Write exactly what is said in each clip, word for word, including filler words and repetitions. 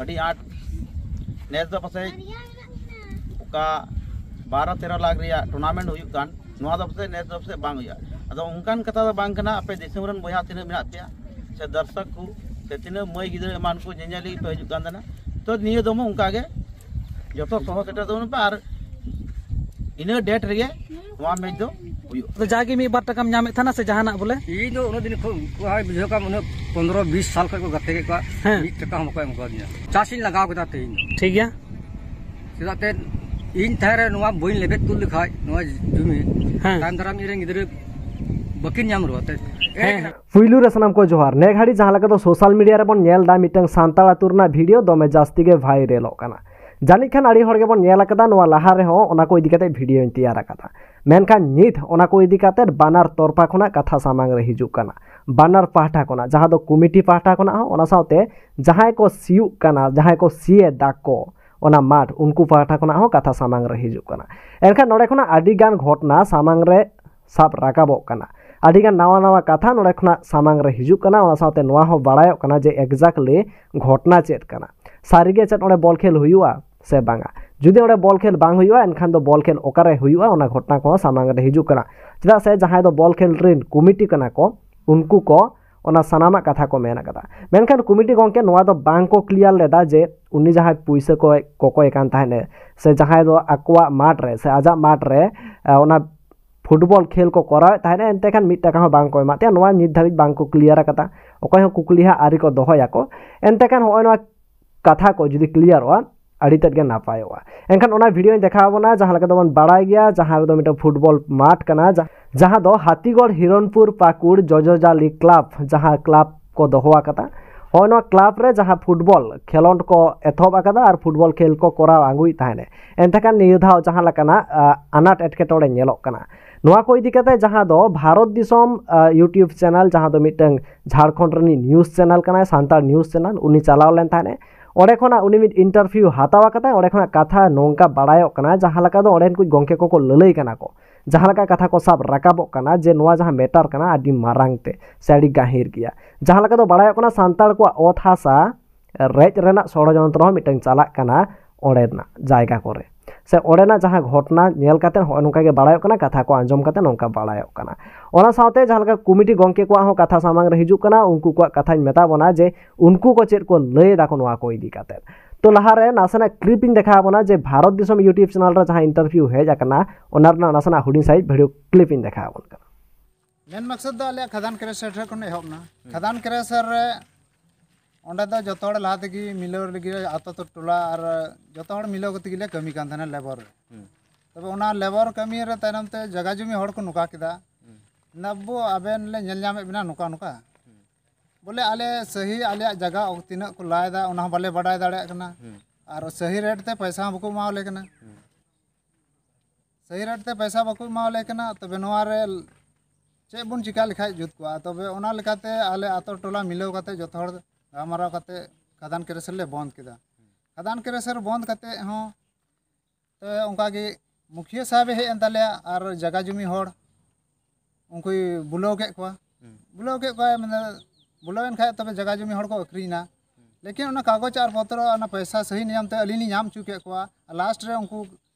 ᱟᱹᱰᱤ ᱟᱸᱴ᱾ ᱱᱮᱥ ᱫᱚ ᱯᱟᱥᱮᱡ ᱚᱠᱟ ᱵᱟᱨᱚ ᱛᱮᱨᱚ ᱞᱟᱠᱷ ᱨᱮᱭᱟᱜ ᱴᱩᱨᱱᱟᱢᱮᱱᱴ ᱦᱩᱭᱩᱜ ᱠᱟᱱ, ᱱᱚᱣᱟ ᱫᱚ ᱯᱟᱥᱮᱡ ᱱᱮᱥ ᱫᱚ ᱯᱟᱥᱮᱡ ᱵᱟᱝ ᱦᱩᱭᱩᱜᱼᱟ᱾ ᱟᱫᱚ ᱚᱱᱠᱟᱱ ᱠᱟᱛᱷᱟ ᱫᱚ ᱵᱟᱝ ᱠᱟᱱᱟ᱾ ᱟᱯᱮ ᱫᱤᱥᱚᱢ ᱨᱮᱱ ᱵᱚᱭᱦᱟ ᱛᱤᱱᱟᱹᱜ ᱢᱮᱱᱟᱜ ᱯᱮᱭᱟ, ᱥᱮ ᱫᱚᱨᱥᱚᱠ ᱠᱚ, ᱥᱮ ᱛᱤᱱᱟᱹᱜ ᱢᱟᱹᱭ ᱜᱤᱫᱽᱨᱟᱹ ᱮᱢᱟᱱ ᱠᱚ ᱧᱮᱧᱮᱞ ᱞᱟᱹᱜᱤᱫ ᱯᱮ ᱦᱤᱡᱩᱜ ᱠᱟᱱ ᱛᱟᱦᱮᱱᱟ, ᱛᱚ ᱱᱤᱭᱟᱹ ᱫᱚᱢ ᱚᱱᱠᱟ ᱜᱮ ᱡᱚᱛᱚ ᱥᱚᱦᱚ ᱥᱮᱴᱮᱨ ᱛᱟᱵᱚᱱ ᱯᱮ᱾ ᱟᱨ ᱤᱱᱟᱹ ᱰᱮᱴ ᱨᱮᱜᱮ ᱱᱚᱣᱟ ᱢᱮᱪ ᱫᱚ ᱦᱩᱭᱩᱜᱼᱟ᱾ ᱟᱫᱚ ᱡᱟᱜᱮ ᱢᱤᱫ ᱵᱟᱨ ᱴᱟᱠᱟᱢ ᱧᱟᱢᱮᱫ ᱛᱟᱦᱮᱱᱟ ᱥᱮ ᱡᱟᱦᱟᱱᱟᱜ ᱵᱚᱞᱮ? ᱤᱧ ᱫᱚ ᱩᱱᱟᱹᱜ ᱫᱤᱱ ᱠᱷᱚᱱ ᱩᱱᱠᱩ ᱦᱟᱸᱜ ᱵᱩᱡᱷᱟᱹᱣ ᱠᱟᱜ ᱩᱱᱟᱹᱜ ᱯᱚᱱᱫᱽᱨᱚ ᱵᱤᱥ ᱥᱟᱞ ᱠᱷᱚᱱ ᱠᱚ ᱜᱟᱛᱮ ᱠᱮᱫ ᱠᱚᱣᱟ᱾ ᱦᱮᱸ᱾ ᱢᱤᱫ ᱴᱟᱠᱟ ᱦᱚᱸ ᱵᱟᱠᱚ ᱮᱢ ᱠᱟᱣᱫᱤᱧᱟ᱾ ᱪᱟᱥ ᱤᱧ ᱞᱟᱜᱟᱣ ᱠᱮᱫᱟ ᱛᱮᱦᱮᱧ᱾ ᱴᱷᱤᱠ ᱜᱮᱭᱟ᱾ ᱪᱮᱫᱟᱜ ᱛᱮ ᱤᱧ ᱛᱟᱦᱮᱸ ᱨᱮ ᱱᱚᱣᱟ ᱵᱟᱹᱧ ᱞᱮᱵᱮᱫ ᱛᱩᱫ ᱞᱮᱠᱷᱟᱡ ᱱᱚᱣᱟ ᱡᱩᱢᱤ, ᱦᱮᱸ᱾ ᱛᱟᱭᱚᱢ ᱫᱟᱨᱟᱢ ᱤᱧ ᱨᱮᱱ ᱜᱤᱫᱽᱨᱟᱹ ᱵᱟᱹᱠᱤᱱ ᱧᱟᱢ ᱨᱩᱣᱟᱹᱲ ᱛᱮ᱾ ᱦᱮᱸ, ᱦᱮᱸ᱾ ᱯᱩᱭᱞᱩ ᱨᱮ ᱥᱟᱱᱟᱢ ᱠᱚ ᱡᱚᱦᱟᱨ᱾ ᱱᱮ ᱜᱷᱟᱹᱲᱤ ᱡᱟᱦᱟᱸ ᱞᱮᱠᱟ ᱫᱚ ᱥᱳᱥᱟᱞ ᱢᱤᱰᱤᱭᱟ ᱨᱮᱵᱚᱱ ᱧᱮᱞ ᱮᱫᱟ, ᱢᱤᱫᱴᱟᱝ ᱥᱟᱱᱛᱟᱲ ᱟᱹᱛᱩ ᱨᱮᱱᱟᱜ ᱵᱷᱤᱰᱤᱭᱳ ᱫᱚᱢᱮ ᱡᱟᱹᱥᱛᱤ ᱜᱮ ᱵᱷᱟᱭᱨᱮᱞᱚᱜ ᱠᱟᱱᱟ᱾ ᱡᱟᱹᱱᱤᱡ ᱠᱷᱟᱱ ᱟᱹᱰᱤ ᱦᱚᱲ ᱜᱮᱵᱚᱱ ᱧᱮᱞ ᱟᱠᱟᱫᱟ, ᱱᱚᱣᱟ ᱞᱟᱦᱟ ᱨᱮᱦᱚᱸ ᱚᱱᱟ ᱠᱚ ᱤᱫᱤ ᱠᱟᱛᱮ ᱵᱷᱤᱰᱤᱭᱳᱧ ᱛᱮᱭᱟᱨ ᱟᱠᱟᱫᱟ᱾ ᱢᱮᱱᱠᱷᱟᱱ ᱱᱤᱛ ᱚᱱᱟ ᱠᱚ ᱤᱫᱤ ᱠᱟᱛᱮ ᱵᱟᱱᱟᱨ ᱛᱚᱨᱯᱷᱟ ᱠᱷᱚᱱᱟᱜ ᱠᱟᱛᱷᱟ ᱥᱟᱢᱟᱝ ᱨᱮ ᱦᱤᱡᱩᱜ ᱠᱟᱱᱟ᱾ ᱵᱟᱱᱟᱨ ᱯᱟᱦᱴᱟ ᱠᱷᱚᱱᱟᱜ, ᱡᱟᱦᱟᱸ ᱫᱚ ᱠᱚᱢᱤᱴᱤ ᱯᱟᱦᱴᱟ ᱠᱷᱚᱱᱟᱜ ᱦᱚᱸ, ᱚᱱᱟ ᱥᱟᱶᱛᱮ ᱡᱟᱦᱟᱸᱭ ᱠᱚ ᱥᱤᱭᱳᱜ ᱠᱟᱱᱟ, ᱡᱟᱦᱟᱸᱭ ᱠᱚ ᱥᱤᱭᱮᱫᱟ ᱠᱚ ᱚᱱᱟ ᱢᱟᱴᱷ, ᱩᱱᱠᱩ ᱯᱟᱦᱴᱟ ᱠᱷᱚᱱᱟᱜ ᱦᱚᱸ ᱠᱟᱛᱷᱟ ᱥᱟᱢᱟᱝ ᱨᱮ ᱦᱤᱡᱩᱜ ᱠᱟᱱᱟ᱾ ᱮᱱᱠᱷᱟᱱ ᱱᱚᱰᱮ ᱠᱷᱚᱱᱟᱜ ᱟᱹᱰᱤ ᱜᱟᱱ ᱜᱷᱚᱴᱱᱟ ᱥᱟᱢᱟᱝ ᱨᱮ ᱥᱟᱵ ᱨᱟᱠᱟᱵᱚᱜ ᱠᱟᱱᱟ᱾ ᱟᱹᱰᱤ ᱜᱟᱱ ᱱᱟᱣᱟ ᱱᱟᱣᱟ ᱠᱟᱛᱷᱟ ᱱᱚᱰᱮ ᱠᱷᱚᱱᱟᱜ ᱥᱟᱢᱟᱝ ᱨᱮ ᱦᱤᱡᱩᱜ ᱠᱟᱱᱟ᱾ ᱚᱱᱟ ᱥᱟᱶᱛᱮ ᱱᱚᱣᱟ ᱦᱚᱸ ᱵᱟᱲᱟᱭᱚᱜ ᱠᱟᱱᱟ ᱡᱮ exactly ᱜᱷᱚᱴᱱᱟ ᱪᱮᱫ ᱠᱟᱱᱟ, ᱥᱟᱹᱨᱤᱜᱮ ᱪᱮᱫ ᱚᱸᱰᱮ ᱵᱚᱞ ᱠᱷᱮᱞ ᱦᱩᱭᱩᱜᱼᱟ ᱥᱮ ᱵᱟᱝᱟ᱾ ᱡᱩᱫᱤ ᱚᱸᱰᱮ ᱵᱚᱞ ᱠᱷᱮᱞ ᱵᱟᱝ ᱦᱩᱭᱩᱜᱼᱟ, ᱮᱱᱠᱷᱟᱱ ᱫᱚ ᱵᱚᱞ ᱠᱷᱮᱞ ᱚᱠᱟᱨᱮ ᱦᱩᱭᱩᱜᱼᱟ, ᱚᱱᱟ ᱜᱷᱚᱴᱱᱟ ᱠᱚᱦᱚᱸ ᱥᱟᱢᱟᱝ ᱨᱮ ᱦᱤᱡᱩᱜ ᱠᱟᱱᱟ᱾ ᱪᱮᱫᱟᱜ ᱥᱮ ᱡᱟᱦᱟᱸᱭ ᱫᱚ ᱵᱚᱞ ᱠᱷᱮᱞ ᱨᱮᱱ ᱠᱚᱢᱤᱴᱤ ᱠᱟᱱᱟ ᱠᱚ, ᱩᱱᱠᱩ ᱠᱚ ᱚᱱᱟ ᱥᱟᱱᱟᱢᱟᱜ ᱠᱟᱛᱷᱟ ᱠᱚ ᱢᱮᱱ ᱟᱠᱟᱫᱟ᱾ ᱢᱮᱱᱠᱷᱟᱱ ᱠᱚᱢᱤᱴᱤ ᱜᱚᱢᱠᱮ ᱱᱚᱣᱟ ᱫᱚ ᱵᱟᱝ ᱠᱚ ᱠᱞᱤᱭᱟᱨ ᱞᱮᱫᱟ ᱡᱮ ᱩᱱᱤ ᱡᱟᱦᱟᱸᱭ ᱯᱩᱭᱥᱟᱹ ᱠᱚᱭ ᱠᱚᱠᱚᱭ ᱠᱟᱱ ᱛᱟᱦᱮᱸᱫ ᱮ, ᱥᱮ ᱡᱟᱦᱟᱸᱭ ᱫᱚ ᱟᱠᱚᱣᱟᱜ ᱢᱟᱴᱷ ᱨᱮ ᱥᱮ ᱟᱡᱟᱜ ᱢᱟᱴᱷ ᱨᱮ, ᱮ, ᱚᱱᱟ ᱯᱷᱩᱴᱵᱚᱞ ᱠᱷᱮᱞ ᱠᱚ ᱠᱚᱨᱟᱣᱮᱫ ᱛᱟᱦᱮᱸᱫ, ᱮᱱᱛᱮ ᱠᱷᱟᱱ ᱢᱤᱫ ᱴᱟᱠᱟ ᱦᱚᱸ ᱵᱟᱝ ᱠᱚ ᱮᱢᱟᱜ ᱛᱟᱭᱟ, ᱱᱚᱣᱟ ᱱᱤᱛ ᱫᱷᱟᱹᱵᱤᱡ ᱵᱟᱝ ᱠᱚ ᱠᱞᱤᱭᱟᱨ ᱟᱠᱟᱫᱟ᱾ ᱚᱠᱚᱭ ᱦᱚᱸ ᱠᱩᱠᱞᱤ ᱦᱟᱸᱜ ᱟᱹᱣᱨᱤ ᱠᱚ ᱫᱚᱦᱚᱭᱟᱠᱚ᱾ ᱮᱱᱛᱮ ᱠᱷᱟᱱ ᱦᱚᱸᱜᱼᱚᱭ ᱱᱚᱣᱟ ᱠᱟᱛᱷᱟ ᱠᱚ ᱡᱩᱫᱤ ᱠᱞᱤᱭᱟᱨᱚᱜᱼᱟ, ᱟᱹᱰᱤ ᱛᱮᱫ ᱜᱮ ᱱᱟᱯᱟᱭᱚᱜᱼᱟ᱾ ᱮᱱᱠᱷᱟᱱ ᱚᱱᱟ ᱵᱷᱤᱰᱤᱭᱳᱧ ᱫᱮᱠᱷᱟᱣ ᱟᱵᱚᱱᱟ, ᱡᱟᱦᱟᱸ ᱞᱮᱠᱟ ᱫᱚᱵᱚᱱ ᱵᱟᱲᱟᱭ ᱜᱮᱭᱟ, ᱡᱟᱦᱟᱸ ᱨᱮᱫᱚ ᱢᱤᱫᱴᱟᱝ ᱯᱷᱩᱴᱵᱚᱞ ᱢᱟᱴᱷ ᱠᱟᱱᱟ, ᱡᱟ-, ᱡᱟᱦᱟᱸ ᱫᱚ ᱦᱟᱛᱤᱜᱚᱲ ᱦᱤᱨᱚᱱᱯᱩᱨ ᱯᱟᱹᱠᱩᱲ ᱡᱚᱡᱚᱡᱟᱞᱤ ᱠᱞᱟᱵᱽ, ᱡᱟᱦᱟᱸ ᱠᱞᱟᱵᱽ ᱠᱚ ᱫᱚᱦᱚ ᱟᱠᱟᱫᱟ᱾ ᱦᱚᱸᱜᱼᱚᱭ ᱱᱚᱣᱟ ᱠᱞᱟᱵᱽ ᱨᱮ ᱡᱟᱦᱟᱸ ᱯᱷᱩᱴᱵᱚᱞ ᱠᱷᱮᱞᱳᱸᱰ ᱠᱚ ᱮᱛᱚᱦᱚᱵ ᱟᱠᱟᱫᱟ ᱟᱨ ᱯᱷᱩᱴᱵᱚᱞ ᱠᱷᱮᱞ ᱠᱚ ᱠᱚᱨᱟᱣ ᱟᱹᱜᱩᱭᱮᱫ ᱛᱟᱦᱮᱸᱫ, ᱮᱱᱛᱮ ᱠᱷᱟᱱ ᱱᱤᱭᱟᱹ ᱫᱷᱟᱣ ᱡᱟᱦᱟᱸ ᱞᱮᱠᱟᱱᱟᱜ, ᱟ, ᱟᱱᱟᱴ ᱮᱴᱠᱮᱴᱚᱬᱮ ᱧᱮᱞᱚᱜ ᱠᱟᱱᱟ, ᱱᱚᱣᱟ ᱠᱚ ᱤᱫᱤ ᱠᱟᱛᱮ ᱡᱟᱦᱟᱸ ᱫᱚ ᱵᱷᱟᱨᱚᱛ ᱫᱤᱥᱚᱢ, ᱟ, YouTube ᱪᱮᱱᱮᱞ, ᱡᱟᱦᱟᱸ ᱫᱚ ᱢᱤᱫᱴᱟᱝ ᱡᱷᱟᱲᱠᱷᱚᱸᱰ ᱨᱤᱱᱤᱡ ᱱᱤᱭᱩᱡᱽ ᱪᱮᱱᱮᱞ ᱠᱟᱱᱟᱭ, ᱥᱟᱱᱛᱟᱲ ᱱᱤᱭᱩᱡᱽ ᱪᱮᱱᱮᱞ, ᱩᱱᱤ ᱪᱟᱞᱟᱣ ᱞᱮᱱ ᱛᱟᱦᱮᱸᱫ ᱮ᱾ ᱚᱸᱰᱮ ᱠᱷᱚᱱᱟᱜ ᱩᱱᱤ ᱢᱤᱫ ᱤᱱᱴᱟᱨᱵᱷᱤᱭᱩ ᱦᱟᱛᱟᱣ ᱟᱠᱟᱫᱟᱭ᱾ ᱚᱸᱰᱮ ᱠᱷᱚᱱᱟᱜ ᱠᱟᱛᱷᱟ ᱱᱚᱝᱠᱟ ᱵᱟᱲᱟᱭᱚᱜ ᱠᱟᱱᱟ, ᱡᱟᱦᱟᱸ ᱞᱮᱠᱟ ᱫᱚ ᱚᱸᱰᱮᱱ ᱠᱚ ᱜᱚᱢᱠᱮ ᱠᱚᱠᱚ ᱞᱟᱹᱞᱟᱹᱭ ᱠᱟᱱᱟ ᱠᱚ, ᱡᱟᱦᱟᱸ ᱞᱮᱠᱟ ᱠᱟᱛᱷᱟ ᱠᱚ ᱥᱟᱵ ᱨᱟᱠᱟᱵᱚᱜ ᱠᱟᱱᱟ ᱡᱮ ᱱᱚᱣᱟ ᱡᱟᱦᱟᱸ ᱢᱮᱴᱟᱨ ᱠᱟᱱᱟ ᱟᱹᱰᱤ ᱢᱟᱨᱟᱝ ᱛᱮ ᱥᱮ ᱟᱹᱰᱤ ᱜᱟᱹᱦᱤᱨ ᱜᱮᱭᱟ᱾ ᱡᱟᱦᱟᱸ ᱞᱮᱠᱟ ᱫᱚ ᱵᱟᱲᱟᱭᱚᱜ ᱠᱟᱱᱟ, ᱥᱟᱱᱛᱟᱲ ᱠᱚᱣᱟᱜ ᱚᱛ ᱦᱟᱥᱟ ᱨᱮᱡ ᱨᱮᱱᱟᱜ ᱥᱚᱲᱚᱡᱚᱱᱛᱨᱚ ᱦᱚᱸ ᱢᱤᱫᱴᱟᱝ ᱪᱟᱞᱟᱜ ᱠᱟᱱᱟ ᱚᱸᱰᱮᱱᱟᱜ ᱡᱟᱭᱜᱟ ᱠᱚᱨᱮ᱾ ᱥᱮ ᱚᱸᱰᱮᱱᱟᱜ ᱡᱟᱦᱟᱸ ᱜᱷᱚᱴᱚᱱᱟ ᱧᱮᱞ ᱠᱟᱛᱮ ᱦᱚᱸᱜᱼᱚᱭ ᱱᱚᱝᱠᱟ ᱜᱮ ᱵᱟᱲᱟᱭᱚᱜ ᱠᱟᱱᱟ, ᱠᱟᱛᱷᱟ ᱠᱚ ᱟᱸᱡᱚᱢ ᱠᱟᱛᱮ ᱱᱚᱝᱠᱟ ᱵᱟᱲᱟᱭᱚᱜ ᱠᱟᱱᱟ᱾ ᱚᱱᱟ ᱥᱟᱶᱛᱮ ᱡᱟᱦᱟᱸ ᱞᱮᱠᱟ ᱠᱚᱢᱤᱴᱤ ᱜᱚᱢᱠᱮ ᱠᱚᱣᱟᱜ ᱦᱚᱸ ᱠᱟᱛᱷᱟ ᱥᱟᱢᱟᱝ ᱨᱮ ᱦᱤᱡᱩᱜ ᱠᱟᱱᱟ, ᱩᱱᱠᱩ ᱠᱚᱣᱟᱜ ᱠᱟᱛᱷᱟᱧ ᱢᱮᱛᱟ ᱵᱚᱱᱟ ᱡᱮ ᱩᱱᱠᱩ ᱠᱚ ᱪᱮᱫ ᱠᱚ ᱞᱟᱹᱭ ᱮᱫᱟ ᱠᱚ ᱱᱚᱣᱟ ᱠᱚ ᱤᱫᱤ ᱠᱟᱛᱮ᱾ ᱛᱚ ᱞᱟᱦᱟᱨᱮ ᱱᱟᱥᱮᱱᱟᱜ clip ᱤᱧ ᱫᱮᱠᱷᱟᱣ ᱵᱚᱱᱟ ᱡᱮ ᱵᱷᱟᱨᱚᱛ ᱫᱤᱥᱚᱢ YouTube channel ᱨᱮ ᱡᱟᱦᱟᱸ interview ᱦᱮᱡ ᱟᱠᱟᱱᱟ, ᱚᱱᱟ ᱨᱮᱱᱟᱜ ᱱᱟᱥᱮᱱᱟᱜ ᱦᱩᱰᱤᱧ ᱥᱟᱺᱦᱤᱡ video clip ᱤᱧ ᱫᱮᱠᱷᱟᱣ ᱵᱚᱱ ᱠᱟᱱᱟ᱾ ᱢᱮᱱ ᱢᱟᱠᱥᱚᱫ ᱫᱚ ᱟᱞᱮᱭᱟᱜ ᱠᱷᱟᱫᱟᱱ ᱠᱨᱮᱥᱟᱨ ᱴᱷᱮᱱ ᱠᱷᱚᱱ ᱮᱦᱚᱵ ᱮᱱᱟ᱾ ᱠᱷᱟᱫᱟᱱ ᱠᱨᱮᱥᱟᱨ ᱨᱮ ᱚᱸᱰᱮ ᱫᱚ ᱡᱚᱛᱚ ᱦᱚᱲ ᱞᱟᱦᱟ ᱛᱮᱜᱮ ᱢᱤᱞᱟᱹᱣ ᱞᱟᱹᱜᱤᱫ ᱟᱛᱳ ᱟᱛᱳ ᱴᱚᱞᱟ ᱟᱨ ᱡᱚᱛᱚ ᱦᱚᱲ ᱢᱤᱞᱟᱹᱣ ᱠᱟᱛᱮ ᱜᱮᱞᱮ ᱠᱟᱹᱢᱤ ᱠᱟᱱ ᱛᱟᱦᱮᱱᱟ ᱞᱮᱵᱟᱨ ᱨᱮ᱾ ᱦᱩᱸ᱾ ᱛᱚᱵᱮ ᱚᱱᱟ ᱞᱮᱵᱟᱨ ᱠᱟᱹᱢᱤ ᱨᱮ ᱛᱟᱭᱱᱚᱢ ᱛᱮ ᱡᱟᱭᱜᱟ ᱡᱩᱢᱤ ᱦᱚᱲ ᱠᱚ ᱱᱚᱝᱠᱟ ᱠᱮᱫᱟ, ᱦᱩᱸ᱾ "ᱱᱟᱵᱵᱩ, ᱟᱵᱮᱱ ᱞᱮ ᱧᱮᱞ ᱧᱟᱢᱮᱫ ᱵᱮᱱᱟ ᱱᱚᱝᱠᱟ ᱱᱚᱝᱠᱟ᱾ ᱦᱩᱸ᱾ ᱵᱚᱞᱮ ᱟᱞᱮ ᱥᱟᱹᱦᱤ ᱟᱞᱮᱭᱟᱜ ᱡᱟᱭᱜᱟ ᱛᱤᱱᱟᱹᱜ ᱠᱚ ᱞᱟᱭ ᱮᱫᱟ ᱚᱱᱟ ᱦᱚᱸ ᱵᱟᱞᱮ ᱵᱟᱰᱟᱭ ᱫᱟᱲᱮᱭᱟᱜ ᱠᱟᱱᱟ᱾ ᱦᱩᱸ᱾ ᱟᱨ ᱥᱟᱹᱦᱤ ᱨᱮᱴ ᱛᱮ ᱯᱚᱭᱥᱟ ᱦᱚᱸ ᱵᱟᱠᱚ ᱮᱢᱟᱣᱟᱞᱮ ᱠᱟᱱᱟ᱾ ᱦᱩᱸ᱾ ᱥᱟᱹᱦᱤ ᱨᱮᱴ ᱛᱮ ᱯᱚᱭᱥᱟ ᱵᱟᱠᱚ ᱮᱢᱟᱣᱟᱞᱮ ᱠᱟᱱᱟ, ᱛᱚᱵᱮ ᱱᱚᱣᱟ ᱨᱮ ᱪᱮᱫ ᱵᱚᱱ ᱪᱤᱠᱟ ᱞᱮᱠᱷᱟᱡ ᱡᱩᱛ ᱠᱚᱜᱼᱟ?" ᱛᱚᱵᱮ ᱚᱱᱟ ᱞᱮᱠᱟᱛᱮ ᱟᱞᱮ ᱟᱛᱳ ᱴᱚᱞᱟ ᱢᱤᱞᱟᱹᱣ ᱠᱟᱛᱮ ᱡᱚᱛᱚ ᱦᱚᱲ ᱜᱟᱞᱢᱟᱨᱟᱣ ᱠᱟᱛᱮ ᱠᱷᱟᱫᱟᱱ ᱠᱨᱮᱥᱟᱨ ᱞᱮ ᱵᱚᱱᱫ ᱠᱮᱫᱟ᱾ ᱠᱷᱟᱫᱟᱱ ᱠᱨᱮᱥᱟᱨ ᱵᱚᱱᱫ ᱠᱟᱛᱮ ᱦᱚᱸ ᱛᱚ ᱚᱱᱠᱟ ᱜᱮ ᱢᱩᱠᱷᱤᱭᱟᱹ ᱥᱟᱦᱮᱵᱮ ᱦᱮᱡ ᱮᱱ ᱛᱟᱞᱮᱭᱟ ᱟᱨ ᱡᱟᱭᱜᱟ ᱡᱩᱢᱤ ᱦᱚᱲ ᱩᱱᱠᱩᱭ ᱵᱩᱞᱟᱹᱣ ᱠᱮᱫ ᱠᱚᱣᱟ᱾ ᱦᱩᱸ᱾ ᱵᱩᱞᱟᱹᱣ ᱠᱮᱫ ᱠᱚᱣᱟᱭ, ᱢᱟᱱᱮ ᱵᱩᱞᱟᱹᱣ ᱮᱱ ᱠᱷᱟᱡ ᱛᱚᱵᱮ ᱡᱟᱭᱜᱟ ᱡᱩᱢᱤ ᱦᱚᱲ ᱠᱚ ᱟᱹᱠᱷᱨᱤᱧ ᱮᱱᱟ᱾ ᱦᱩᱸ᱾ ᱞᱮᱠᱤᱱ ᱚᱱᱟ ᱠᱟᱜᱚᱡᱽ ᱟᱨ ᱯᱚᱛᱨᱚ, ᱚᱱᱟ ᱯᱚᱭᱥᱟ ᱥᱟᱹᱦᱤ ᱱᱤᱭᱚᱢ ᱛᱮ ᱟᱹᱞᱤᱧ ᱞᱤᱧ ᱧᱟᱢ ᱦᱚᱪᱚ ᱠᱮᱫ ᱠᱚᱣᱟ᱾ ᱞᱟᱥᱴ ᱨᱮ ᱩᱱᱠᱩ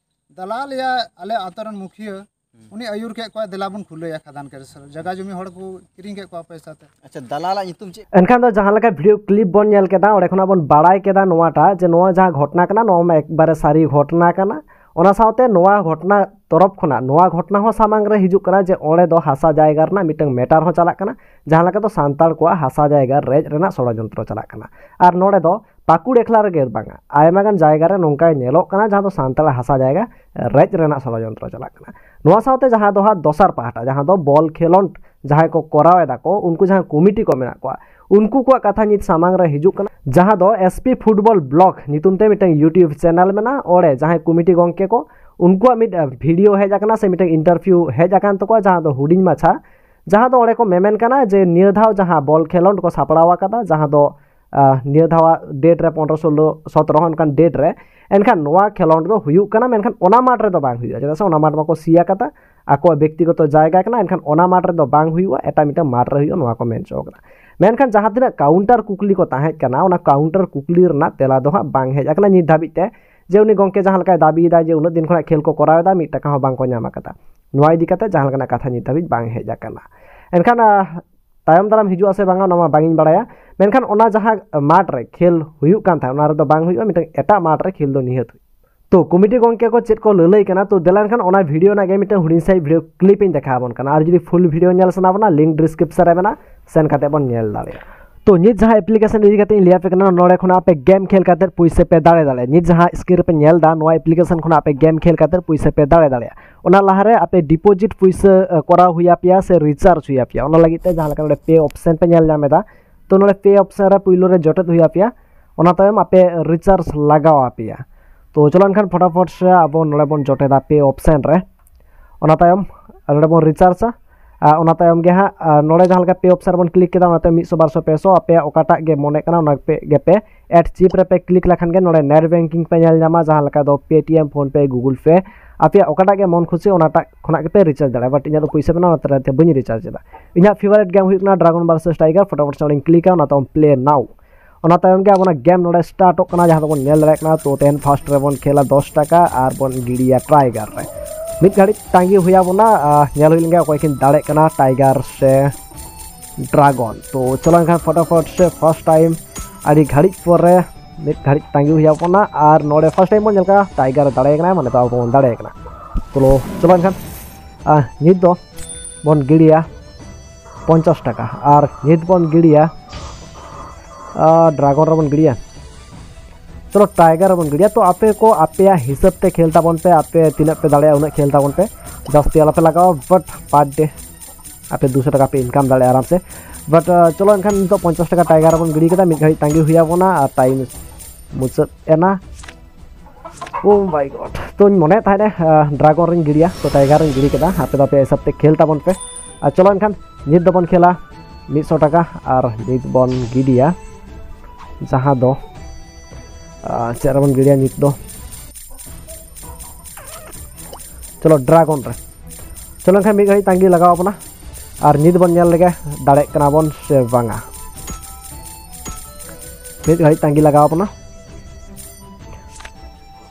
ᱫᱟᱞᱟᱞ ᱭᱟ ᱟᱞᱮ ᱟᱛᱳ ᱨᱮᱱ ᱢᱩᱠᱷᱤᱭᱟᱹ, ᱦᱩᱸ᱾ ᱩᱱᱤ ᱟᱹᱭᱩᱨ ᱠᱮᱫ ᱠᱚᱣᱟ, "ᱫᱮᱞᱟ ᱵᱚᱱ ᱠᱷᱩᱞᱟᱹᱭᱟ ᱠᱷᱟᱫᱟᱱ ᱠᱨᱮᱥᱟᱨ, ᱡᱟᱭᱜᱟ ᱡᱩᱢᱤ ᱦᱚᱲ ᱠᱚ ᱠᱤᱨᱤᱧ ᱠᱮᱫ ᱠᱚᱣᱟ ᱯᱚᱭᱥᱟ ᱛᱮ᱾" ᱟᱪᱪᱷᱟ, ᱫᱟᱞᱟᱞᱟᱜ ᱧᱩᱛᱩᱢ ᱪᱮᱫ? ᱮᱱᱠᱷᱟᱱ ᱫᱚ ᱡᱟᱦᱟᱸ ᱞᱮᱠᱟ video clip ᱵᱚᱱ ᱧᱮᱞ ᱠᱮᱫᱟ, ᱚᱸᱰᱮ ᱠᱷᱚᱱᱟᱜ ᱵᱚᱱ ᱵᱟᱲᱟᱭ ᱠᱮᱫᱟ ᱱᱚᱣᱟᱴᱟᱜ ᱡᱮ ᱱᱚᱣᱟ ᱡᱟᱦᱟᱸ ᱜᱷᱚᱴᱚᱱᱟ ᱠᱟᱱᱟ, ᱱᱚᱣᱟ ᱢᱟ ᱮᱠᱵᱟᱨᱮ ᱥᱟᱹᱨᱤ ᱜᱷᱚᱴᱚᱱᱟ ᱠᱟᱱᱟ᱾ ᱚᱱᱟ ᱥᱟᱶᱛᱮ ᱱᱚᱣᱟ ᱜᱷᱚᱴᱚᱱᱟ ᱛᱚᱨᱚᱯ ᱠᱷᱚᱱᱟᱜ ᱱᱚᱣᱟ ᱜᱷᱚᱴᱚᱱᱟ ᱦᱚᱸ ᱥᱟᱢᱟᱝ ᱨᱮ ᱦᱤᱡᱩᱜ ᱠᱟᱱᱟ ᱡᱮ ᱚᱸᱰᱮ ᱫᱚ ᱦᱟᱥᱟ ᱡᱟᱭᱜᱟ ᱨᱮᱱᱟᱜ ᱢᱤᱫᱴᱟᱝ matter ᱦᱚᱸ ᱪᱟᱞᱟᱜ ᱠᱟᱱᱟ, ᱡᱟᱦᱟᱸ ᱞᱮᱠᱟ ᱫᱚ ᱥᱟᱱᱛᱟᱲ ᱠᱚᱣᱟᱜ ᱦᱟᱥᱟ ᱡᱟᱭᱜᱟ ᱨᱮᱡ ᱨᱮᱱᱟᱜ ᱥᱚᱲᱚᱡᱚᱱᱛᱨᱚ ᱪᱟᱞᱟᱜ ᱠᱟᱱᱟ᱾ ᱟᱨ ᱱᱚᱰᱮ ᱫᱚ ᱯᱟᱹᱠᱩᱲ ᱮᱠᱞᱟ ᱨᱮᱜᱮ ᱵᱟᱝᱟ, ᱟᱭᱢᱟ ᱜᱟᱱ ᱡᱟᱭᱜᱟ ᱨᱮ ᱱᱚᱝᱠᱟ ᱧᱮᱞᱚᱜ ᱠᱟᱱᱟ ᱡᱟᱦᱟᱸ ᱫᱚ ᱥᱟᱱᱛᱟᱲ ᱦᱟᱥᱟ ᱡᱟᱭᱜᱟ ᱨᱮᱡ ᱨᱮᱱᱟᱜ ᱥᱚᱲᱚᱡᱚᱱᱛᱨᱚ ᱪᱟᱞᱟᱜ ᱠᱟᱱᱟ᱾ ᱱᱚᱣᱟ ᱥᱟᱶᱛᱮ ᱡᱟᱦᱟᱸ ᱫᱚ ᱦᱟᱸᱜ ᱫᱚᱥᱟᱨ ᱯᱟᱦᱴᱟ, ᱡᱟᱦᱟᱸ ᱫᱚ ᱵᱚᱞ ᱠᱷᱮᱞᱳᱰ ᱡᱟᱦᱟᱸᱭ ᱠᱚ ᱠᱚᱨᱟᱣ ᱮᱫᱟ ᱠᱚ, ᱩᱱᱠᱩ ᱡᱟᱦᱟᱸ ᱠᱚᱢᱤᱴᱤ ᱠᱚ ᱢᱮᱱᱟᱜ ᱠᱚᱣᱟ, ᱩᱱᱠᱩ ᱠᱚᱣᱟᱜ ᱠᱟᱛᱷᱟ ᱱᱤᱛ ᱥᱟᱢᱟᱝ ᱨᱮ ᱦᱤᱡᱩᱜ ᱠᱟᱱᱟ, ᱡᱟᱦᱟᱸ ᱫᱚ S P Football Blog ᱧᱩᱛᱩᱢ ᱛᱮ ᱢᱤᱫᱴᱟᱝ YouTube channel ᱢᱮᱱᱟᱜᱼᱟ᱾ ᱚᱸᱰᱮ ᱡᱟᱦᱟᱸᱭ ᱠᱚᱢᱤᱴᱤ ᱜᱚᱢᱠᱮ ᱠᱚ, ᱩᱱᱠᱩᱣᱟᱜ ᱢᱤᱫ, ᱟᱸ, video ᱦᱮᱡ ᱟᱠᱟᱱᱟ ᱥᱮ ᱢᱤᱫᱴᱟᱝ interview ᱦᱮᱡ ᱟᱠᱟᱱ ᱛᱟᱠᱚᱣᱟ, ᱡᱟᱦᱟᱸ ᱫᱚ ᱦᱩᱰᱤᱧ ᱢᱟᱪᱷᱟ, ᱡᱟᱦᱟᱸ ᱫᱚ ᱚᱸᱰᱮ ᱠᱚ ᱢᱮᱢᱮᱱ ᱠᱟᱱᱟ ᱡᱮ ᱱᱤᱭᱟᱹ ᱫᱷᱟᱣ ᱡᱟᱦᱟᱸ ᱵᱚᱞ ᱠᱷᱮᱞᱳᱰ ᱠᱚ ᱥᱟᱯᱲᱟᱣ ᱟᱠᱟᱫᱟ, ᱡᱟᱦᱟᱸ ᱫᱚ, ᱟᱸ, ᱱᱤᱭᱟᱹ ᱫᱷᱟᱣᱟᱜ date ᱨᱮ ᱯᱚᱱᱨᱚ, ᱥᱳᱞᱞᱳ, ᱥᱚᱛᱨᱚ ᱚᱱᱠᱟᱱ date ᱨᱮ, ᱮᱱᱠᱷᱟᱱ ᱱᱚᱣᱟ ᱠᱷᱮᱞᱳᱰ ᱫᱚ ᱦᱩᱭᱩᱜ ᱠᱟᱱᱟ, ᱢᱮᱱᱠᱷᱟᱱ ᱚᱱᱟ ᱢᱟᱴᱷ ᱨᱮᱫᱚ ᱵᱟᱝ ᱦᱩᱭᱩᱜᱼᱟ, ᱪᱮᱫᱟᱜ ᱥᱮ ᱚᱱᱟ ᱢᱟᱴᱷ ᱢᱟᱠᱚ ᱥᱤ ᱟᱠᱟᱫᱟ, ᱟᱠᱚᱣᱟᱜ ᱵᱮᱠᱛᱤᱜᱚᱛᱚ ᱡᱟᱭᱜᱟ ᱠᱟᱱᱟ, ᱮᱱᱠᱷᱟᱱ ᱚᱱᱟ ᱢᱟᱴᱷ ᱨᱮᱫᱚ ᱵᱟᱝ ᱦᱩᱭᱩᱜᱼᱟ, ᱮᱴᱟᱜ ᱢᱤᱫᱴᱟᱝ ᱢᱟᱴᱷ ᱨᱮ ᱦᱩᱭᱩᱜᱼᱟ, ᱱᱚᱣᱟ ᱠᱚ ᱢᱮᱱ ᱦᱚᱪᱚ ᱠᱟᱫᱟ᱾ ᱢᱮᱱᱠᱷᱟᱱ ᱡᱟᱦᱟᱸ ᱛᱤᱱᱟᱹᱜ ᱠᱟᱣᱩᱱᱴᱟᱨ ᱠᱩᱠᱞᱤ ᱠᱚ ᱛᱟᱦᱮᱸ ᱠᱟᱱᱟ, ᱚᱱᱟ ᱠᱟᱣᱩᱱᱴᱟᱨ ᱠᱩᱠᱞᱤ ᱨᱮᱱᱟᱜ ᱛᱮᱞᱟ ᱫᱚ ᱦᱟᱸᱜ ᱵᱟᱝ ᱦᱮᱡ ᱟᱠᱟᱱᱟ ᱱᱤᱛ ᱫᱷᱟᱹᱵᱤᱡ ᱛᱮ, ᱡᱮ ᱩᱱᱤ ᱜᱚᱢᱠᱮ ᱡᱟᱦᱟᱸ ᱞᱮᱠᱟᱭ ᱫᱟᱹᱵᱤᱭᱮᱫᱟ ᱡᱮ ᱩᱱᱟᱹᱜ ᱫᱤᱱ ᱠᱷᱚᱱᱟᱜ ᱠᱷᱮᱞ ᱠᱚ ᱠᱚᱨᱟᱣ ᱮᱫᱟ, ᱢᱤᱫ ᱴᱟᱠᱟ ᱦᱚᱸ ᱵᱟᱝ ᱠᱚ ᱧᱟᱢ ᱟᱠᱟᱫᱟ᱾ ᱱᱚᱣᱟ ᱤᱫᱤ ᱠᱟᱛᱮ ᱡᱟᱦᱟᱸ ᱞᱮᱠᱟᱱᱟᱜ ᱠᱟᱛᱷᱟ ᱱᱤᱛ ᱫᱷᱟᱹᱵᱤᱡ ᱵᱟᱝ ᱦᱮᱡ ᱟᱠᱟᱱᱟ᱾ ᱮᱱᱠᱷᱟᱱ, ᱟᱦ, ᱛᱟᱭᱚᱢ ᱫᱟᱨᱟᱢ ᱦᱤᱡᱩᱜᱼᱟ ᱥᱮ ᱵᱟᱝᱟ, ᱚᱱᱟ ᱢᱟ ᱵᱟᱝ ᱤᱧ ᱵᱟᱲᱟᱭᱟ, ᱢᱮᱱᱠᱷᱟᱱ ᱚᱱᱟ ᱡᱟᱦᱟᱸ ᱢᱟᱴᱷ ᱨᱮ ᱠᱷᱮᱞ ᱦᱩᱭᱩᱜ ᱠᱟᱱ ᱛᱟᱦᱮᱸᱫ, ᱚᱱᱟ ᱨᱮᱫᱚ ᱵᱟᱝ ᱦᱩᱭᱩᱜᱼᱟ, ᱢᱤᱫᱴᱟᱝ ᱮᱴᱟᱜ ᱢᱟᱴᱷ ᱨᱮ ᱠᱷᱮᱞ ᱫᱚ ᱱᱤᱦᱟᱹᱛ ᱦᱩᱭᱩᱜᱼᱟ᱾ ᱛᱚ ᱠᱚᱢᱤᱴᱤ ᱜᱚᱢᱠᱮ ᱠᱚ ᱪᱮᱫ ᱠᱚ ᱞᱟᱹᱞᱟᱹᱭ ᱠᱟᱱᱟ, ᱛᱚ ᱫᱮᱞᱟ ᱮᱱᱠᱷᱟᱱ ᱚᱱᱟ ᱵᱷᱤᱰᱤᱭᱳ ᱨᱮᱱᱟᱜ ᱜᱮ ᱢᱤᱫᱴᱟᱝ ᱦᱩᱰᱤᱧ ᱥᱟᱺᱦᱤᱡ ᱵᱷᱤᱰᱤᱭᱳ ᱠᱞᱤᱯ ᱤᱧ ᱫᱮᱠᱷᱟᱣ ᱟᱵᱚᱱ ᱠᱟᱱᱟ᱾ ᱟᱨ ᱡᱩᱫᱤ ᱯᱷᱩᱞ ᱵᱷᱤᱰᱤᱭᱳ ᱧᱮᱞ ᱥᱟᱱᱟ ᱵᱚᱱᱟ, ᱞᱤᱝᱠ ᱰᱤᱥᱠᱨᱤᱯᱥᱚᱱ ᱨᱮ ᱢᱮᱱᱟᱜᱼᱟ, ᱥᱮᱱ ᱠᱟᱛᱮ ᱵᱚᱱ ᱧᱮᱞ ᱫᱟᱲᱮᱭᱟᱜᱼᱟ᱾ ᱛᱚ ᱱᱤᱛ ᱡᱟᱦᱟᱸ ᱮᱯᱞᱤᱠᱮᱥᱚᱱ ᱤᱫᱤ ᱠᱟᱛᱮ ᱤᱧ ᱞᱟᱹᱭ ᱟᱯᱮ ᱠᱟᱱᱟ, ᱱᱚᱰᱮ ᱠᱷᱚᱱᱟᱜ ᱟᱯᱮ ᱜᱮᱢ ᱠᱷᱮᱞ ᱠᱟᱛᱮ ᱯᱩᱭᱥᱟᱹ ᱯᱮ ᱫᱟᱲᱮ ᱫᱟᱲᱮᱭᱟᱜᱼᱟ᱾ ᱱᱤᱛ ᱡᱟᱦᱟᱸ ᱥᱠᱨᱤᱱ ᱨᱮᱯᱮ ᱧᱮᱞ ᱮᱫᱟ, ᱱᱚᱣᱟ ᱮᱯᱞᱤᱠᱮᱥᱚᱱ ᱠᱷᱚᱱᱟᱜ ᱟᱯᱮ ᱜᱮᱢ ᱠᱷᱮᱞ ᱠᱟᱛᱮ ᱯᱩᱭᱥᱟᱹ ᱯᱮ ᱫᱟᱲᱮ ᱫᱟᱲᱮᱭᱟᱜᱼᱟ᱾ ᱚᱱᱟ ᱞᱟᱦᱟᱨᱮ ᱟᱯᱮ ᱰᱤᱯᱚᱡᱤᱴ ᱯᱩᱭᱥᱟᱹ, ᱮ, ᱠᱚᱨᱟᱣ ᱦᱩᱭ ᱟᱯᱮᱭᱟ ᱥᱮ ᱨᱤᱪᱟᱨᱡᱽ ᱦᱩᱭ ᱟᱯᱮᱭᱟ᱾ ᱚᱱᱟ ᱞᱟᱹᱜᱤᱫ ᱛᱮ ᱡᱟᱦᱟᱸ ᱞᱮᱠᱟ ᱱᱚᱰᱮ ᱯᱮ ᱚᱯᱥᱮᱱ ᱯᱮ ᱧᱮᱞ ᱧᱟᱢ ᱮᱫᱟ, ᱛᱚ ᱱᱚᱰᱮ ᱯᱮ ᱚᱯᱥᱮᱱ ᱨᱮ ᱯᱩᱭᱞᱩ ᱨᱮ ᱡᱚᱴᱮᱫ ᱦᱩᱭ ᱟᱯᱮᱭᱟ, ᱚᱱᱟ ᱛᱟᱭᱚᱢ ᱟᱯᱮ ᱨᱤᱪᱟᱨᱡᱽ ᱞᱟᱜᱟᱣ ᱟᱯᱮᱭᱟ᱾ ᱛᱚ ᱪᱚᱞᱚ ᱮᱱᱠᱷᱟᱱ ᱯᱷᱚᱴᱟᱯᱷᱚᱴ ᱥᱮ ᱟᱵᱚ ᱱᱚᱰᱮ ᱵᱚᱱ ᱡᱚᱴᱮᱫᱟ ᱯᱮ ᱚᱯᱥᱮᱱ ᱨᱮ, ᱚᱱᱟ ᱛᱟᱭᱚᱢ ᱱᱚᱰᱮ ᱵᱚᱱ ᱨᱤᱪᱟᱨᱡᱟ᱾ ᱟᱨ ᱚᱱᱟ ᱛᱟᱭᱚᱢ ᱜᱮ ᱦᱟᱸᱜ, ᱟᱨ ᱱᱚᱰᱮ ᱡᱟᱦᱟᱸ ᱞᱮᱠᱟ ᱯᱮ ᱚᱯᱥᱮᱱ ᱨᱮᱵᱚᱱ ᱠᱞᱤᱠ ᱠᱮᱫᱟ, ᱚᱱᱟᱛᱮ ᱢᱤᱫ ᱥᱚ, ᱵᱟᱨ ᱥᱚ, ᱯᱮ ᱥᱚ ᱟᱯᱮᱭᱟᱜ ᱚᱠᱟᱴᱟᱜ ᱜᱮ ᱢᱚᱱᱮᱜ ᱠᱟᱱᱟ, ᱚᱱᱟ ᱯᱮ ᱜᱮᱯᱮ ᱮᱰ ᱪᱤᱯ ᱨᱮᱯᱮ ᱠᱞᱤᱠ ᱞᱮᱠᱷᱟᱱ ᱜᱮ ᱱᱚᱰᱮ ᱱᱮᱴ ᱵᱮᱝᱠᱤᱝ ᱯᱮ ᱧᱮᱞ ᱧᱟᱢᱟ, ᱡᱟᱦᱟᱸ ᱞᱮᱠᱟ ᱫᱚ ᱯᱮᱴᱤᱮᱢ, ᱯᱷᱳᱱ ᱯᱮ, ᱜᱩᱜᱩᱞ ᱯᱮ, ᱟᱯᱮᱭᱟᱜ ᱚᱠᱟᱴᱟᱜ ᱜᱮ ᱢᱚᱱ ᱠᱷᱩᱥᱤ ᱚᱱᱟᱴᱟᱜ ᱠᱷᱚᱱᱟᱜ ᱜᱮᱯᱮ ᱨᱤᱪᱟᱨᱡᱽ ᱫᱟᱲᱮᱭᱟᱜᱼᱟ᱾ ᱵᱟᱴ ᱤᱧᱟᱹᱜ ᱫᱚ ᱯᱩᱭᱥᱟᱹ ᱢᱮᱱᱟᱜᱼᱟ, ᱚᱱᱟᱛᱮ ᱵᱟᱹᱧ ᱨᱤᱪᱟᱨᱡᱽ ᱮᱫᱟ᱾ ᱤᱧᱟᱹᱜ ᱯᱷᱮᱵᱟᱨᱤᱴ ᱜᱮᱢ ᱦᱩᱭᱩᱜ ᱠᱟᱱᱟ ᱰᱨᱟᱜᱚᱱ ᱵᱷᱟᱨᱥᱮᱥ ᱴᱟᱭᱜᱟᱨ᱾ ᱯᱷᱚᱴᱟᱯᱷᱚᱴ ᱥᱮ ᱚᱸᱰᱮᱧ ᱠᱞᱤᱠᱟ, ᱚᱱᱟ ᱛᱟᱭᱚᱢ ᱯᱞᱮ ᱱᱟᱣ᱾ ᱚᱱᱟ ᱛᱟᱭᱚᱢ ᱜᱮ ᱟᱵᱚᱱᱟᱜ ᱜᱮᱢ ᱱᱚᱰᱮ ᱥᱴᱟᱨᱴᱚᱜ ᱠᱟᱱᱟ, ᱡᱟᱦᱟᱸ ᱫᱚᱵᱚᱱ ᱧᱮᱞ ᱫᱟᱲᱮᱭᱟᱜ ᱠᱟᱱᱟ᱾ ᱛᱚ ᱛᱮᱦᱮᱧ ᱯᱷᱟᱥᱴ ᱨᱮᱵᱚᱱ ᱠᱷᱮᱞᱟ ᱫᱚᱥ ᱴᱟᱠᱟ ᱟᱨ ᱵᱚᱱ ᱜᱤᱰᱤᱭᱟ ᱴᱟᱭᱜᱟᱨ ᱨᱮ᱾ ᱢᱤᱫ ᱜᱷᱟᱹᱲᱤᱡ ᱛᱟᱺᱜᱤ ᱦᱩᱭ ᱟᱵᱚᱱᱟ, ᱟᱨ ᱧᱮᱞ ᱦᱩᱭ ᱞᱮᱱ ᱜᱮ ᱚᱠᱚᱭ ᱠᱤᱱ ᱫᱟᱲᱮᱜ ᱠᱟᱱᱟ, ᱴᱟᱭᱜᱟᱨ ᱥᱮ ᱰᱨᱟᱜᱚᱱ᱾ ᱛᱚ ᱪᱚᱞᱚ ᱮᱱᱠᱷᱟᱱ ᱯᱷᱚᱴᱟᱯᱷᱚᱴ ᱥᱮ ᱯᱷᱟᱥᱴ ᱴᱟᱭᱤᱢ ᱟᱹᱰᱤ ᱜᱷᱟᱹᱲᱤᱡ ᱯᱚᱨᱮ ᱢᱤᱫ ᱜᱷᱟᱹᱲᱤᱡ ᱛᱟᱺᱜᱤ ᱦᱩᱭ ᱟᱵᱚᱱᱟ᱾ ᱟᱨ ᱱᱚᱰᱮ ᱯᱷᱟᱥᱴ ᱴᱟᱭᱤᱢ ᱵᱚᱱ ᱧᱮᱞ ᱠᱟᱜᱼᱟ ᱴᱟᱭᱜᱟᱨ ᱮ ᱫᱟᱲᱮ ᱠᱟᱱᱟ, ᱢᱟᱱᱮ ᱫᱚ ᱟᱵᱚ ᱵᱚᱱ ᱫᱟᱲᱮ ᱠᱟᱱᱟ᱾ ᱪᱚᱞᱚ, ᱪᱚᱞᱚ ᱮᱱᱠᱷᱟᱱ, ᱟᱨ ᱱᱤᱛ ᱫᱚ ᱵᱚᱱ ᱜᱤᱰᱤᱭᱟ ᱯᱚᱧᱪᱟᱥ ᱴᱟᱠᱟ, ᱟᱨ ᱱᱤᱛ ᱵᱚᱱ ᱜᱤᱰᱤᱭᱟ, ᱟᱨ ᱰᱨᱟᱜᱚᱱ ᱨᱮᱵᱚᱱ ᱜᱤᱰᱤᱭᱟ᱾ ᱪᱚᱞᱚ, ᱴᱟᱭᱜᱟᱨ ᱨᱮᱵᱚᱱ ᱜᱤᱰᱤᱭᱟ᱾ ᱛᱚ ᱟᱯᱮ ᱠᱚ ᱟᱯᱮᱭᱟᱜ ᱦᱤᱥᱟᱹᱵ ᱛᱮ ᱠᱷᱮᱞ ᱛᱟᱵᱚᱱ ᱯᱮ, ᱟᱯᱮ ᱛᱤᱱᱟᱹᱜ ᱯᱮ ᱫᱟᱲᱮᱭᱟᱜᱼᱟ ᱩᱱᱟᱹᱜ ᱠᱷᱮᱞ ᱛᱟᱵᱚᱱ ᱯᱮ, ᱡᱟᱹᱥᱛᱤ ᱟᱞᱚᱯᱮ ᱞᱟᱜᱟᱣᱟ, ᱵᱟᱴ ᱯᱟᱨ ᱰᱮ ᱟᱯᱮ ᱫᱩᱥᱚ ᱴᱟᱠᱟ ᱯᱮ ᱤᱱᱠᱟᱢ ᱫᱟᱲᱮᱭᱟᱜᱼᱟ ᱟᱨᱟᱢ ᱥᱮ᱾ ᱵᱟᱴ ᱪᱚᱞᱚ ᱮᱱᱠᱷᱟᱱ ᱱᱤᱛᱚᱜ ᱯᱚᱧᱪᱟᱥ ᱴᱟᱠᱟ ᱴᱟᱭᱜᱟᱨ ᱨᱮᱵᱚᱱ ᱜᱤᱰᱤ ᱠᱮᱫᱟ, ᱢᱤᱫ ᱜᱷᱟᱹᱲᱤᱡ ᱛᱟᱺᱜᱤ ᱦᱩᱭ ᱟᱵᱚᱱᱟ ᱟᱨ ᱴᱟᱭᱤᱢ ᱢᱩᱪᱟᱹᱫ ᱮᱱᱟ᱾ ᱳ ᱢᱟᱭ ᱜᱚᱰ, ᱛᱚᱧ ᱢᱚᱱᱮᱭᱮᱫ ᱛᱟᱦᱮᱸᱫ ᱰᱨᱟᱜᱚᱱ ᱨᱤᱧ ᱜᱤᱰᱤᱭᱟ, ᱛᱚ ᱴᱟᱭᱜᱟᱨ ᱨᱤᱧ ᱜᱤᱰᱤ ᱠᱮᱫᱟ᱾ ᱟᱯᱮ ᱫᱚ ᱟᱯᱮ ᱦᱤᱥᱟᱹᱵ ᱛᱮ ᱠᱷᱮᱞ ᱛᱟᱵᱚᱱ ᱯᱮ᱾ ᱟᱨ ᱪᱚᱞᱚ ᱮᱱᱠᱷᱟᱱ ᱱᱤᱛ ᱫᱚᱵᱚᱱ ᱠᱷᱮᱞᱟ ᱢᱤᱫ ᱥᱚ ᱴᱟᱠᱟ, ᱟᱨ ᱱᱤᱛ ᱵᱚᱱ ᱜᱤᱰᱤᱭᱟ, ᱡᱟᱦᱟᱸ ᱫᱚ, ᱟᱨ ᱪᱮᱫ ᱨᱮᱵᱚᱱ ᱜᱤᱰᱤᱭᱟ ᱱᱤᱛ ᱫᱚ, ᱪᱚᱞᱚ ᱰᱨᱟᱜᱚᱱ ᱨᱮ᱾ ᱪᱚᱞᱚ ᱮᱱᱠᱷᱟᱱ ᱢᱤᱫ ᱜᱷᱟᱹᱲᱤᱡ ᱛᱟᱺᱜᱤ ᱞᱟᱜᱟᱣ ᱟᱵᱚᱱᱟ, ᱟᱨ ᱱᱤᱛ ᱵᱚᱱ ᱧᱮᱞ ᱞᱮᱜᱮ ᱫᱟᱲᱮᱭᱟᱜ ᱠᱟᱱᱟ ᱵᱚᱱ ᱥᱮ ᱵᱟᱝᱟ᱾ ᱢᱤᱫ ᱜᱷᱟᱹᱲᱤᱡ ᱛᱟᱺᱜᱤ ᱞᱟᱜᱟᱣ ᱵᱚᱱᱟ᱾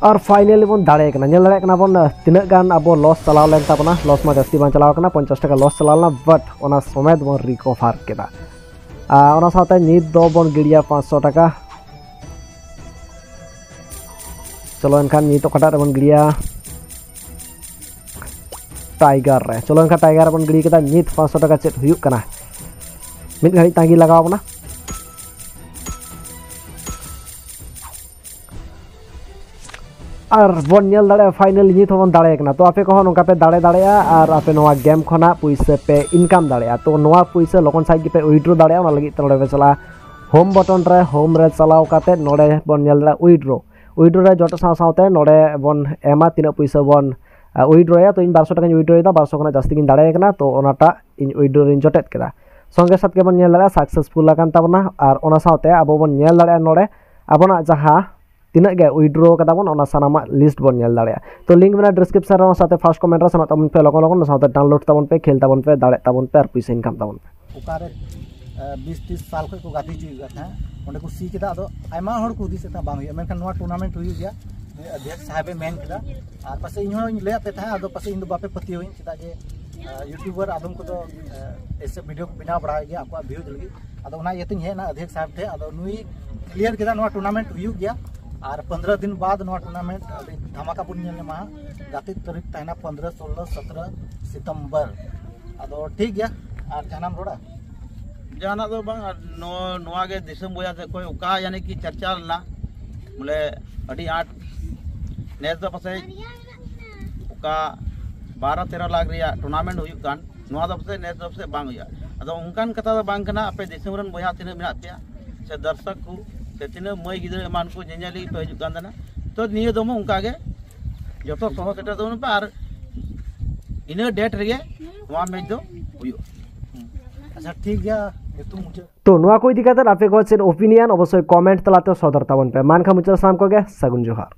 ᱟᱨ finally ᱵᱚᱱ ᱫᱟᱲᱮ ᱠᱟᱱᱟ᱾ ᱧᱮᱞ ᱫᱟᱲᱮᱭᱟᱜ ᱠᱟᱱᱟ ᱵᱚᱱ, ᱛᱤᱱᱟᱹᱜ ᱜᱟᱱ ᱟᱵᱚ loss ᱪᱟᱞᱟᱣ ᱞᱮᱱ ᱛᱟᱵᱚᱱᱟ᱾ Loss ᱢᱟ ᱡᱟᱹᱥᱛᱤ ᱵᱟᱝ ᱪᱟᱞᱟᱣ ᱠᱟᱱᱟ, ᱯᱚᱧᱪᱟᱥ ᱴᱟᱠᱟ loss ᱪᱟᱞᱟᱣ ᱞᱮᱱᱟ, but ᱚᱱᱟ ᱥᱚᱢᱮᱛ ᱵᱚᱱ recover ᱠᱮᱫᱟ᱾ ᱟᱨ ᱚᱱᱟ ᱥᱟᱶᱛᱮ ᱱᱤᱛ ᱫᱚ ᱵᱚᱱ ᱜᱤᱰᱤᱭᱟ ᱯᱟᱸᱪᱥᱚ ᱴᱟᱠᱟ᱾ ᱪᱚᱞᱚ ᱮᱱᱠᱷᱟᱱ ᱱᱤᱛ ᱚᱠᱟᱴᱟᱜ ᱨᱮᱵᱚᱱ ᱜᱤᱰᱤᱭᱟ? Tiger ᱨᱮ᱾ ᱪᱚᱞᱚ ᱮᱱᱠᱷᱟᱱ Tiger ᱨᱮᱵᱚᱱ ᱜᱤᱰᱤ ᱠᱮᱫᱟ᱾ ᱱᱤᱛ ᱯᱟᱸᱪᱥᱚ ᱴᱟᱠᱟ ᱪᱮᱫ ᱦᱩᱭᱩᱜ ᱠᱟᱱᱟ? ᱢᱤᱫ ᱜᱷᱟᱹᱲᱤᱡ ᱛᱟᱺᱜᱤ ᱞᱟᱜᱟᱣ ᱵᱚᱱᱟ᱾ ᱟᱨ ᱵᱚᱱ ᱧᱮᱞ ᱫᱟᱲᱮᱭᱟᱜᱼᱟ, finally ᱱᱤᱛ ᱦᱚᱸᱵᱚᱱ ᱫᱟᱲᱮ ᱠᱟᱱᱟ᱾ ᱛᱚ ᱟᱯᱮ ᱠᱚᱦᱚᱸ ᱱᱚᱝᱠᱟ ᱯᱮ ᱫᱟᱲᱮ ᱫᱟᱲᱮᱭᱟᱜᱼᱟ ᱟᱨ ᱟᱯᱮ ᱱᱚᱣᱟ game ᱠᱷᱚᱱᱟᱜ ᱯᱩᱭᱥᱟᱹ ᱯᱮ income ᱫᱟᱲᱮᱭᱟᱜᱼᱟ᱾ ᱛᱚ ᱱᱚᱣᱟ ᱯᱩᱭᱥᱟᱹ ᱞᱚᱜᱚᱱ ᱥᱟᱺᱦᱤᱡ ᱜᱮᱯᱮ withdraw ᱫᱟᱲᱮᱭᱟᱜᱼᱟ᱾ ᱚᱱᱟ ᱞᱟᱹᱜᱤᱫ ᱛᱮ ᱱᱚᱰᱮ ᱯᱮ ᱪᱟᱞᱟᱜᱼᱟ home button ᱨᱮ, home ᱨᱮ ᱪᱟᱞᱟᱣ ᱠᱟᱛᱮ ᱱᱚᱰᱮ ᱵᱚᱱ ᱧᱮᱞ ᱫᱟᱲᱮᱭᱟᱜᱼᱟ withdraw᱾ Withdraw ᱨᱮ ᱡᱚᱴᱮᱫ ᱥᱟᱶ ᱥᱟᱶᱛᱮ ᱱᱚᱰᱮ ᱵᱚᱱ ᱮᱢᱟ ᱛᱤᱱᱟᱹᱜ ᱯᱩᱭᱥᱟᱹ ᱵᱚᱱ withdraw ᱭᱟ᱾ ᱛᱚ ᱤᱧ ᱵᱟᱨᱥᱚ ᱴᱟᱠᱟᱧ withdraw ᱭᱮᱫᱟ, ᱵᱟᱨᱥᱚ ᱠᱷᱚᱱᱟᱜ ᱡᱟᱹᱥᱛᱤ ᱜᱤᱧ ᱫᱟᱲᱮ ᱠᱟᱱᱟ, ᱛᱚ ᱚᱱᱟᱴᱟᱜ ᱤᱧ withdraw ᱨᱤᱧ ᱡᱚᱴᱮᱫ ᱠᱮᱫᱟ᱾ ᱥᱚᱸᱜᱮ ᱥᱟᱛ ᱜᱮᱵᱚᱱ ᱧᱮᱞ ᱫᱟᱲᱮᱭᱟᱜᱼᱟ successful ᱟᱠᱟᱱ ᱛᱟᱵᱚᱱᱟ᱾ ᱟᱨ ᱚᱱᱟ ᱥᱟᱶᱛᱮ ᱟᱵᱚ ᱵᱚᱱ ᱧᱮᱞ ᱫᱟᱲᱮᱭᱟᱜᱼᱟ ᱱᱚᱰᱮ ᱟᱵᱚᱱᱟᱜ ᱡᱟᱦᱟᱸ ᱛᱤᱱᱟᱹᱜ ᱜᱮ withdraw ᱠᱟᱫᱟ ᱵᱚᱱ, ᱚᱱᱟ ᱥᱟᱱᱟᱢᱟᱜ list ᱵᱚᱱ ᱧᱮᱞ ᱫᱟᱲᱮᱭᱟᱜᱼᱟ᱾ ᱛᱚ link ᱢᱮᱱᱟᱜᱼᱟ description ᱨᱮ, ᱚᱱᱟ ᱥᱟᱶᱛᱮ first comment ᱨᱮ ᱥᱮᱱᱚᱜ ᱛᱟᱵᱚᱱ ᱯᱮ, ᱞᱚᱜᱚᱱ ᱞᱚᱜᱚᱱ ᱚᱱᱟ ᱥᱟᱶᱛᱮ download ᱛᱟᱵᱚᱱ ᱯᱮ, ᱠᱷᱮᱞ ᱛᱟᱵᱚᱱ ᱯᱮ, ᱫᱟᱲᱮᱜ ᱛᱟᱵᱚᱱ ᱯᱮ ᱟᱨ ᱯᱩᱭᱥᱟᱹ income ᱛᱟᱵᱚᱱ ᱯᱮ᱾ ᱚᱠᱟᱨᱮ ᱵᱤᱥ ᱛᱤᱥ ᱥᱟᱞ ᱠᱷᱚᱱ ᱠᱚ ᱜᱟᱛᱮ ᱦᱚᱪᱚᱭᱮᱫ ᱠᱟᱱ ᱛᱟᱦᱮᱸᱫ, ᱚᱸᱰᱮ ᱠᱚ ᱥᱤ ᱠᱮᱫᱟ᱾ ᱟᱫᱚ ᱟᱭᱢᱟ ᱦᱚᱲ ᱠᱚ ᱦᱩᱫᱤᱥᱮᱫ ᱛᱟᱦᱮᱸᱫ ᱵᱟᱝ ᱦᱩᱭᱩᱜᱼᱟ, ᱢᱮᱱᱠᱷᱟᱱ ᱱᱚᱣᱟ tournament ᱦᱩᱭᱩᱜ ᱜᱮᱭᱟ᱾ ᱱᱩᱭ ᱚᱫᱷᱭᱚᱠ ᱥᱟᱦᱮᱵᱮ ᱢᱮᱱ ᱠᱮᱫᱟ᱾ ᱟᱨ ᱯᱟᱥᱮᱡ ᱤᱧ ᱦᱚᱸᱧ ᱞᱟᱹᱭᱟᱫ ᱯᱮ ᱛᱟᱦᱮᱸᱫ, ᱟᱫᱚ ᱯᱟᱥᱮᱡ ᱤᱧ ᱫᱚ ᱵᱟᱯᱮ ᱯᱟᱹᱛᱭᱟᱹᱣᱟᱹᱧ, ᱪᱮᱫᱟᱜ ᱡᱮ ᱟᱨ YouTuber ᱟᱫᱚᱢ ᱠᱚᱫᱚ ᱮᱥᱮ video ᱠᱚ ᱵᱮᱱᱟᱣ ᱵᱟᱲᱟᱭ ᱜᱮᱭᱟ ᱟᱠᱚᱣᱟᱜ views ᱞᱟᱹᱜᱤᱫ᱾ ᱟᱫᱚ ᱚᱱᱟ ᱤᱭᱟᱹᱛᱮᱧ ᱦᱮᱡ ᱮᱱᱟ ᱚᱫᱷᱭᱚᱠ ᱥᱟᱦᱮᱵ ᱴᱷᱮᱱ᱾ ᱟᱫᱚ ᱱᱩᱭ clear ᱠᱮᱫᱟ ᱱᱚᱣᱟ tournament ᱦᱩᱭᱩᱜ ᱜᱮᱭᱟ, ᱟᱨ ᱯᱚᱱᱫᱽᱨᱚ ᱫᱤᱱ ᱵᱟᱫ ᱱᱚᱣᱟ tournament ᱟᱹᱰᱤ ᱫᱷᱟᱢᱟᱠᱟ ᱵᱚᱱ ᱧᱮᱞ ᱧᱟᱢᱟ ᱦᱟᱸᱜ᱾ ᱜᱟᱛᱮ ᱛᱟᱹᱨᱤᱠᱷ ᱛᱟᱦᱮᱱᱟ ᱯᱚᱱᱫᱽᱨᱚ, ᱥᱳᱞᱞᱳ, ᱥᱚᱛᱨᱚ ᱥᱤᱛᱚᱢᱵᱚᱨ᱾ ᱟᱫᱚ ᱴᱷᱤᱠ ᱜᱮᱭᱟ, ᱟᱨ ᱡᱟᱦᱟᱱᱟᱜ ᱮᱢ ᱨᱚᱲᱟ? ᱡᱟᱦᱟᱱᱟᱜ ᱫᱚ ᱵᱟᱝ, ᱟᱨ ᱱᱚᱣᱟ ᱱᱚᱣᱟ ᱜᱮ ᱫᱤᱥᱚᱢ ᱵᱚᱭᱦᱟ ᱥᱮᱫ ᱠᱷᱚᱱ ᱚᱠᱟ ᱭᱟᱱᱤ ᱠᱤ ᱪᱟᱨᱪᱟ ᱞᱮᱱᱟ, ᱵᱚᱞᱮ ᱟᱹᱰᱤ ᱟᱸᱴ ᱱᱮᱥ ᱫᱚ ᱯᱟᱥᱮᱡ ᱚᱠᱟ ᱵᱟᱨᱚ ᱛᱮᱨᱚ ᱞᱟᱠᱷ ᱨᱮᱭᱟᱜ tournament ᱦᱩᱭᱩᱜ ᱠᱟᱱ, ᱱᱚᱣᱟ ᱫᱚ ᱯᱟᱥᱮᱡ ᱱᱮᱥ ᱫᱚ ᱯᱟᱥᱮᱡ ᱵᱟᱝ ᱦᱩᱭᱩᱜᱼᱟ᱾ ᱟᱫᱚ ᱚᱱᱠᱟᱱ ᱠᱟᱛᱷᱟ ᱫᱚ ᱵᱟᱝ ᱠᱟᱱᱟ, ᱟᱯᱮ ᱫᱤᱥᱚᱢ ᱨᱮᱱ ᱵᱚᱭᱦᱟ ᱛᱤᱱᱟᱹᱜ ᱢᱮᱱᱟᱜ ᱯᱮᱭᱟ, ᱥᱮ ᱫᱚᱨᱥᱚᱠ ᱠᱚ, ᱥᱮ ᱛᱤᱱᱟᱹᱜ ᱢᱟᱹᱭ ᱜᱤᱫᱽᱨᱟᱹ ᱮᱢᱟᱱ ᱠᱚ ᱧᱮᱧᱮᱞᱤᱭᱟᱹ ᱯᱮ ᱦᱤᱡᱩᱜ ᱠᱟᱱ ᱛᱟᱦᱮᱱᱟ, ᱛᱚ ᱱᱤᱭᱟᱹ ᱫᱚᱢ ᱦᱚᱸ ᱚᱱᱠᱟ ᱜᱮ ᱡᱚᱛᱚ ᱥᱚᱦᱚ ᱥᱮᱴᱮᱨ ᱛᱟᱵᱚᱱ ᱯᱮ, ᱟᱨ ᱤᱱᱟᱹ date ᱨᱮᱜᱮ ᱱᱚᱣᱟ match ᱫᱚ ᱦᱩᱭᱩᱜᱼᱟ᱾ ᱟᱪᱪᱷᱟ, ᱴᱷᱤᱠ ᱜᱮᱭᱟ, ᱱᱤᱛᱚᱜ ᱢᱩᱪᱟᱹᱫ᱾ ᱛᱚ ᱱᱚᱣᱟ ᱠᱚ ᱤᱫᱤ ᱠᱟᱛᱮ ᱟᱯᱮ ᱠᱚ ᱪᱮᱫ opinion, ᱚᱵᱚᱥᱥᱳᱭ comment ᱛᱟᱞᱟᱛᱮ ᱥᱚᱫᱚᱨ ᱛᱟᱵᱚᱱ ᱯᱮ᱾ ᱢᱟ ᱮᱱᱠᱷᱟᱱ ᱢᱩᱪᱟᱹᱫ ᱥᱟᱱᱟᱢ ᱠᱚᱜᱮ ᱥᱟᱹᱜᱩᱱ ᱡᱚᱦᱟᱨ᱾